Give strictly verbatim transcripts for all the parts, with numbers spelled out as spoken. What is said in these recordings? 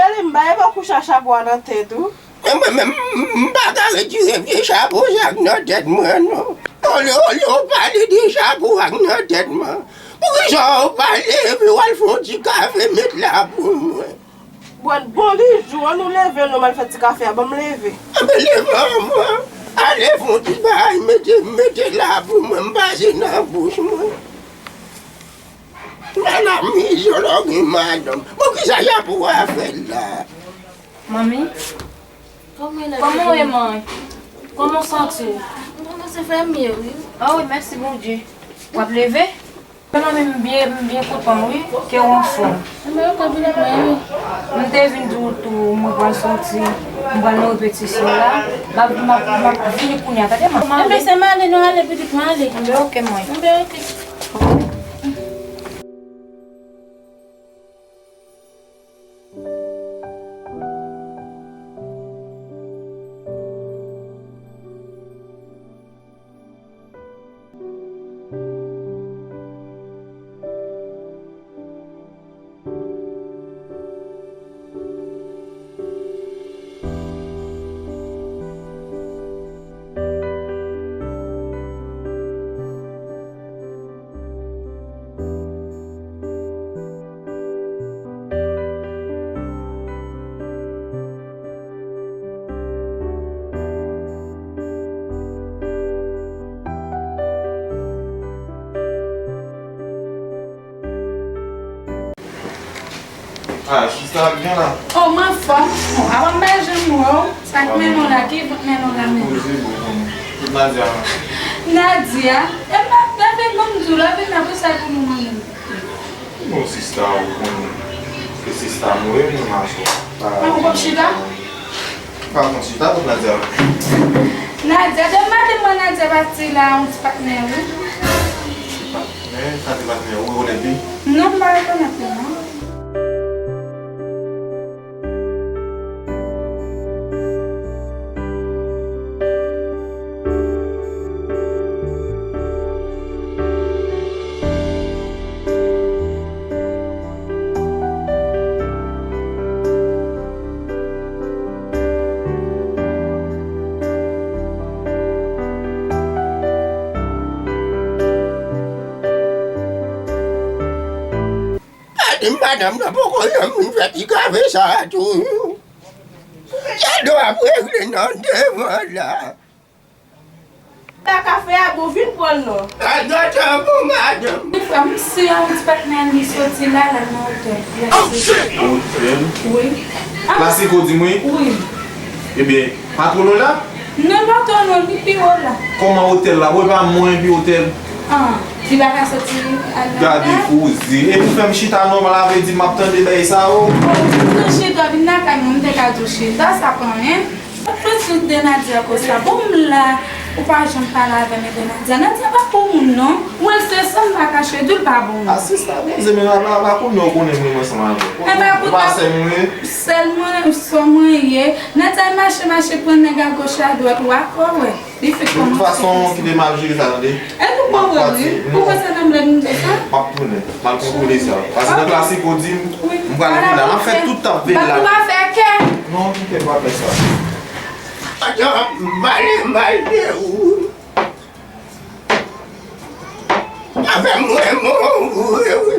Gade m ba e bò kouch a chapo a nan tèt ou. Mwen menm, m pa ka retire vye chapo sa k nan tèt mwen, non. Olye, olye w pale de chapo a k nan tèt mwen, poukisa w pa leve w al fè yon ti kafe met la pou mwen? Bon, bon, li jou, ann nou leve non, m al fè ti kafe a, ban m leve. Anben, leve an mwen. Ale fè yon ti bagay, mete, mete la pou mwen, m pase nan bouch mwen. Nan la mizè lè w gen madanm. Bon, kisa y ap wè fè la? Manmi, kòman w ye, manmi? Kòman w santi w? Mwen santi m mye, wi. Ah wi, mèsi Bondye. W ap leve? Manmi, m byen, m byen kontan, wi, ke w anfòm. Mwen kontan, wi. M te vin di w tou, mwen pral soti, m pral nan repetisyon la. M ap, m ap, m ap vini kounye a, tande, manmi? Enben, se m ale, nou ale, pitit, mwen ale. Enben, oke, manmi. Enben, oke. Ah, sista ap byen la. Oh, m anfòm. Bon, avan m bay janm wè w, sa k mennen w la, ki vant mennen w la menm? Poze bon, bon. Kot Nadia? Nadia? E m pa, lè vin ban m di w, lè vin la pou sa pou nou manyen. Bon, sista, ou konnen. Se sista m, wi, mwen mache. Pa ou p ap chita? Pa konn chita kot Nadia. Nadia, demen maten mwen Nadia pati la, yon ti patnè, wi. Ti patnè, sa te patnè, ou rekonèt li? Non, m pa rekonèt li, non. Gade madanm nan poko janm vin fè ti kafe sa a tou. Sa do ap regle nan devan la. La kafe a bon, vin pran l non. Al gade bon madanm. Wi, frè m, si yon ti patnè li soti la, l al nan otèl. Otèl? Wi. Klasiko di m wi. Wi. Ebyen, pa twò lwen la? Non, l pa twò lwen, li pi wo la. Kòman otèl la? Bon, e pa mwen epi otèl. Ah, li pa ka soti al nan otèl? Gade koze. Epi w fè m chita nòmal avè di m ap tande bagay sa yo. Bon, m te chita, vin lakay mwen, m te ka di w chita, sa pa anyen. Tout de Nadia konsa, bon m la, ou pa janm pale avè m de Nadia. Nadia pa bon moun non. Mwen se sa m pa kache di w l pa bon moun. A sista, bon, se men pa, pa, pa konnen w konnen mwen ansanm avè w. Ou pa sè m vre? Sèl mwen, sè mwen ye. Nadia mache, mache pran nèg a goch a dwat, w a kwè wè. Li fèk kòmanse. De tout fason, kite m ap jere sa, tande. E nou pa wè wi. Ou panse nan blèd m di sa? M ap tounen. M al kontwole sa. Paske nan klasiko di m, m pral vin la. M ap fè tout tan vin la. Ou pa fè kè. Non, kite m pa fè sa. Atann, m ale, m ale ou. Avè mwen, mwen, wi, wi.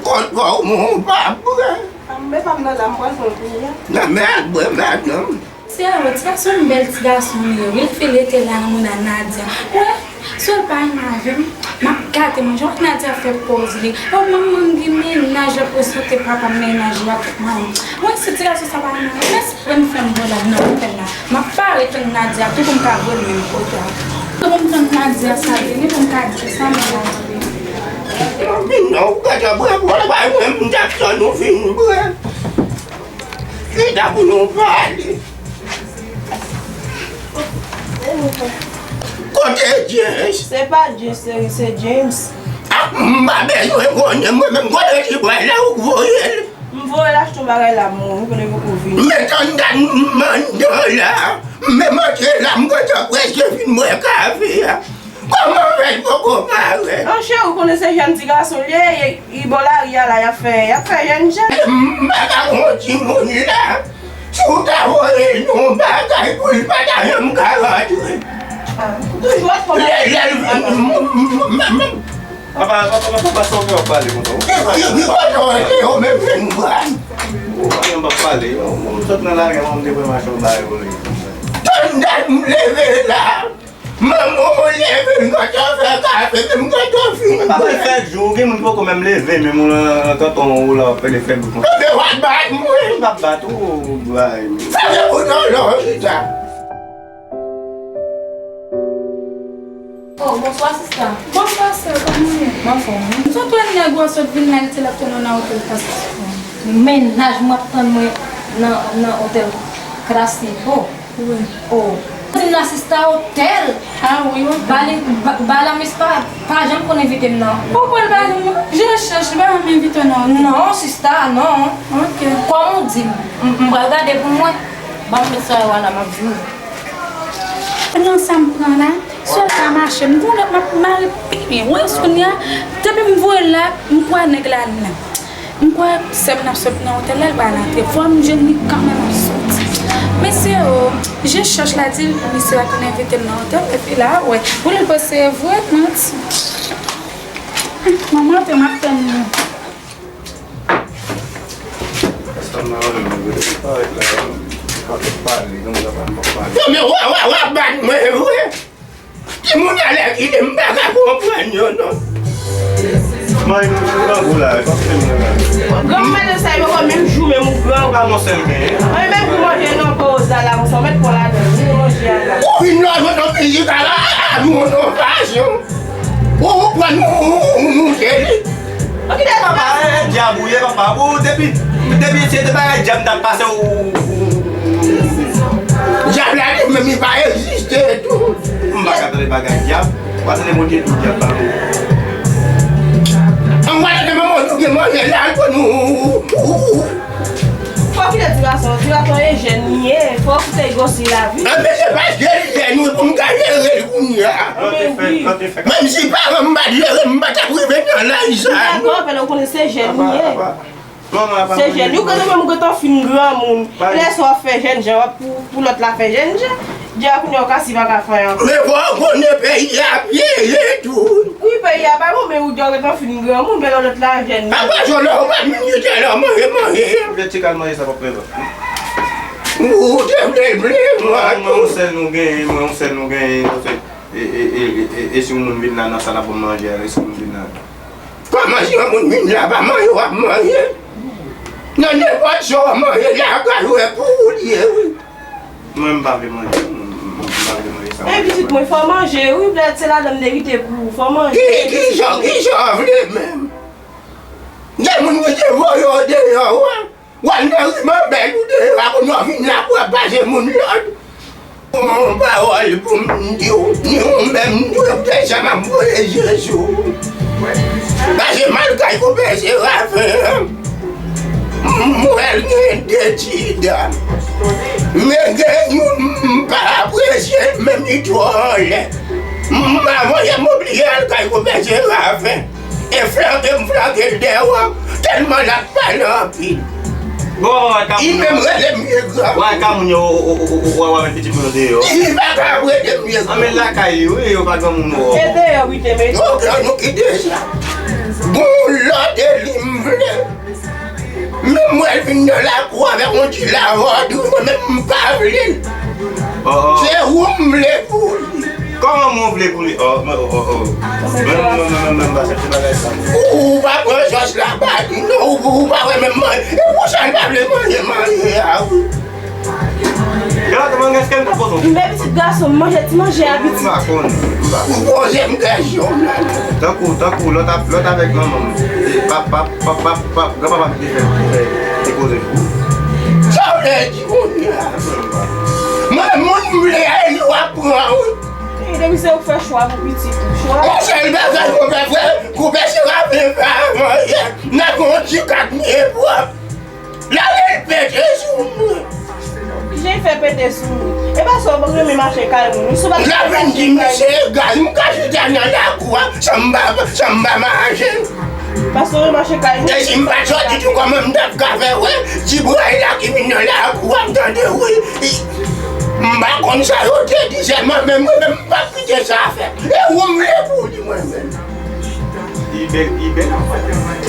Kot pa w, mwen pa bwè. Mwen pa nan la, m pral pran kounye a. Nan men al bwè, madanm. Ti Aaron, ti gason m bèl ti gason li ye wi, l fin rete la nan mouda Nadia. Wè, si w pa renmen avè m, m ap gate manje. Wè Nadia fè pòz li. Wè manman m gen mennaj, l ap prezante papa m mennaj li ak tout manman m. Wè si ti gason sa pa renmen avè m, lès fè m fè m bwè la nan otèl la. M ap pare tann Nadia tou pou m ka voye l menm kote a. Tou pou m tann Nadia sa vini pou m ka di sa mennaj li. Vin non, ou gade bwè, bwè, bwè, mwen m t ap tann ou fin bwè. Chita pou nou pale. Kote James? Se pa James, se, se James. Ah, m pa bezwen konnen, mwen menm kote li pral la, ou k voye l. M voye l achte yon bagay la, mwen, ou konnen poko vini. Men tann dat m mande w la, men antre la, m gentan prèske fin bwè kafe a. Kòman fè l poko parèt? An cheri, ou konnen se jèn ti gason l ye, li bò lari a la, y ap fè, y ap fè jèn jan. M pa ka wè yon timoun la. Si w ta voye l yon bagay pou l pa ta janm ka rantre. Ah, ou toujou ap fè. Lè, lè l vin, m, m, m, m, m, Papa, papa, papa, sa w fè w ap pale konsa? Ou pa janm ap pale. Ou pa janm ap pale. Ou, ou sot nan lari a, mwen, m te premach yon bagay pou li. Tann dat m leve la. Manman w leve, m gentan fè kafe, m gentan fini. Papa, l fè jou, gen moun ki poko menm leve, menm ou nan, nan kanton ou la, w ap pale fè bout konsa. Ebyen, w ap bat mwen. M p ap bat ou, bay. Sa se pou non, non, chita. Oh, bonswa, sista. Bonswa, sè, kòman w ye? M anfòm, wi. M sot wè nèg ou a sot vin la, li te lè ap tann ou nan otèl Classico. Mennaj mwen ap tann mwen nan, nan otèl Classico. Wi. Oh. Di m la, sista, otèl. Ah, wi, otèl. Bali, ba, ba la, mis pa, pa janm konn envite m, non. Poukwa l pa janm? Je chèch, li pa janm envite w nan otèl. Non, sista, non. Ok. Kòm ou di m, m, m pral gade pou mwen. Ban m mesaj la, m ap vini. Pran sa m pran la, si w pa mache, m gon lòt m ap mare pi byen. Ou wè kounye a, depi m voye l la, m kwè nèg la nan. M kwè sè m nan sot nan otèl la, l pral antre. Fò m jwenn li kanmenm ap soti. Mesye o, je chèch la di misye la konn envite m nan otèl, epi la, wè. Ou li panse vre, manti. Manman, te m ap tann li. Fanm nan rele m vre, depi parèt la, m pa fèk pale, non, m pa fèk pale. Non, men w, w, w ap bat mwen vre. Timoun alèkile, m pa ka konprann yo, non. Mwen, m grangou la, e pa fè m nan la. Granmoun madanm sa yo poko menm jou menm ou grangou. Pa mwen sèl genyen. Mwen menm pou manje nan poz la, la, konsa, ou mèt pran ladan, ou manje a la. Ou vin la, jwenn nan peyi, ka la, a, a, nou, non, pa, yon. Ou pran nou, ou moute li. Papa, e dyab ou ye, papa. Ou depi, depi se te bagay dyab m t ap pase ou. Dyab la li menm li pa egziste tou. M pa ka tande bagay dyab. Ou pa tande moun ki di dyab pa ou. An wè de manman nou gen manje la pou nou. Fò w kite ti gason, ti gason e jèn li ye, fò w kite gosi lavi. Anben se paske li jèn wi pou m ka jere l kounye a. Anben wi. Menm si paran m pa t jere m, m pa t ap rive nan laj sa non. Dakò, men ou konnen se jèn li ye. Se jèn li, ou konnen menm ou gentan fin granmoun. Lè sa w ap fè jèn jan, w ap pou, pou lòt la fè jèn jan. Dja kounye a w ka si pa ka fè ankò. Men fò w konnen peyi a pyeje tou. Wi, peyi a pa bon, men ou dja gentan fin granmoun, men lè lòt la jèn. Apa jò lè w pa t vin kite lè w manje manje. Vle ti kal manje sa p ap prezan. Ou te vle vle mwen. Mwen yon sèl nou genyen, mwen yon sèl nou genyen, paske e, e, e, e, e si yon moun vin la nan sa l ap ban m manje a, e si yon moun vin la. Kòman si yon moun vin la pa manje w ap manje? Nan nenpòt sa w manje lakay ou e pou ou li ye wi. Mwen m pa vle manje, m, m, m pa vle manje sa. Men pitit mwen, fò manje wi, Blèd, se ladan m te kite pou ou, fò manje. Ki, ki jan, ki jan w vle menm? Gen moun ki te voye w deyò, w al nan ri Manbèl ou deyò, a kounye a w vin la pou w ap pase moun lòd. Yon pawòl pou m di w, ni ou menm, m dwe w te sa m ap voye je sou ou. Pase m al kay konpè Serafen an. M wè l gen de ti dam. Men gen youn m pa apresye l, menm li twò anlè. M pa voye m oblije al kay konpè Serafen. E flanke m flanke l dèyè, tèlman l ap pale anpil. Bon, wè ka moun yo. Li menm rele m vye granmoun. Wè ka moun yo, w ap met pitit moun yo deyò. Li pa ka rele m vye granmoun. Anben lakay li wi, yo pa granmoun non. E deyò wi te mete. Ok, nou kite sa. Bon, lòd e li m vle. Men m wè l vin nan lakou avèk yon ti lavòd, wi, mwen menm m pa vle l. Oh, oh. Se ou m vle pou li. Kòman mwen vle pou li? Oh, oh, oh, oh. Mwen, mwen, mwen, mwen, mwen pa chèche bagay sa. Ou, ou pa pran chans la ba li, non, ou, ou pa wè menm manje. E pou sa l pa vle manje, manje a, wi. Gade, mwen, èske m ta poze w? Men pitit gason m, manje ti manje a pitit. M pa konn, m pa konn. Ou poze m kesyon la. Tankou, tankou, lòt ap, lòt avèk manman m. E pap, pap, pap, pap, pap, granpapa m ki te fè, ki fè, ki te poze l. Sa w vle di kounye a? Mwen, moun m vle a, e li w ap pran, wi. E depi se ou k fè chwa pou pitit ou, chwa. Yon sèl bagay, konpè frè, konpè Ti kat mye pwòp. Lale l pete sou mwen. Kijan l fè pete sou ou? E pa sa w renmen mache kay moun. Wi, si w pa t renmen mache kay moun. L ap vin di m se egal. M ka chita nan lakou a, san m pa, san m pa mache. Paske w renmen mache kay moun. E si m pa t sòti tou, kòman m t ap ka fè wè ti bway la ki vin nan lakou a, m tande wi. M pa konn sa yo te di sèlman, men mwen menm m p ap kite sa fè. E ou m vle pou li mwen menm. Li bèl, li bèl.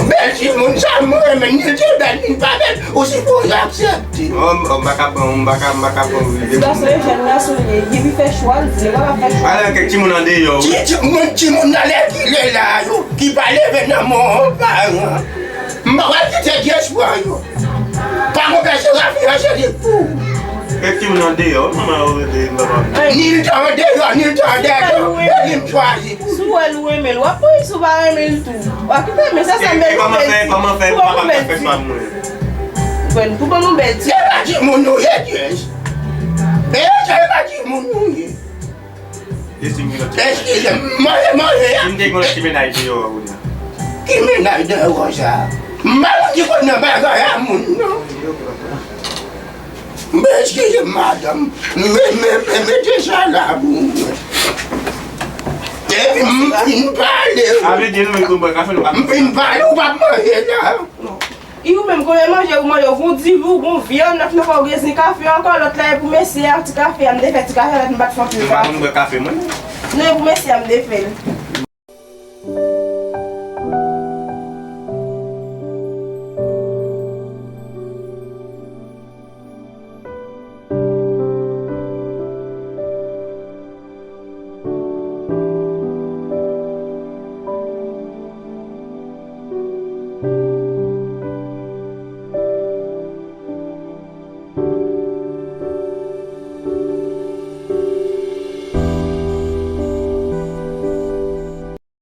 Bèl timoun sa, mwen renmen, ni l te bèl, ni l pa bèl, ou sipoze aksepte. Oh, oh, m pa ka pran, m pa ka, m pa ka pran. Gason e jèn gason li ye, li fè chwa l, li pa ka fè chwa. Alò, kèk timoun andeyò. Ti, timoun, timoun nan lè ki le la yo, ki pa leve nan men yon paran. M pa pral kite dyespwa yo. Pa konpè se rafiranse li pou. Kèk timoun andeyò, manman yo rele, manman. Ni l t andeyò, ni l t andeyò, e li m chwazi. Si w wè l ou renmen l, w ap pran, si w pa renmen l tou. W ap kite, men sa, sa m bèl pou bèl ti. Kòman fè, kòman fè, kòman fè, fè pa mwen. Pou ban nou bèl ti. Se pa timoun nou ye, Jess. E se pa timoun nou ye. Eskize m, manje, manje a. Si m te gen yon ti mennaj deyò a, William. Ki mennaj deyò sa? M pa konn ki konn nan bagay a moun, non. M eskize m, madanm. M, m, m, mete sa la pou mwen. Epi m fin pale. Sa vle di nou menm tou bwè kafe nou pa. M fin pale, ou p ap manje la. I ou menm, konbyen manje ou manje, ou gon divi, ou gon vyann, lòt nan fè ou gen zen kafe ankò, lòt la e pou mesye a, ti kafe a, m te fè ti kafe a, lòt m pa t fè anpil kafe. M pa konn bwè kafe, mwen. Non, e pou mesye a, m te fè l.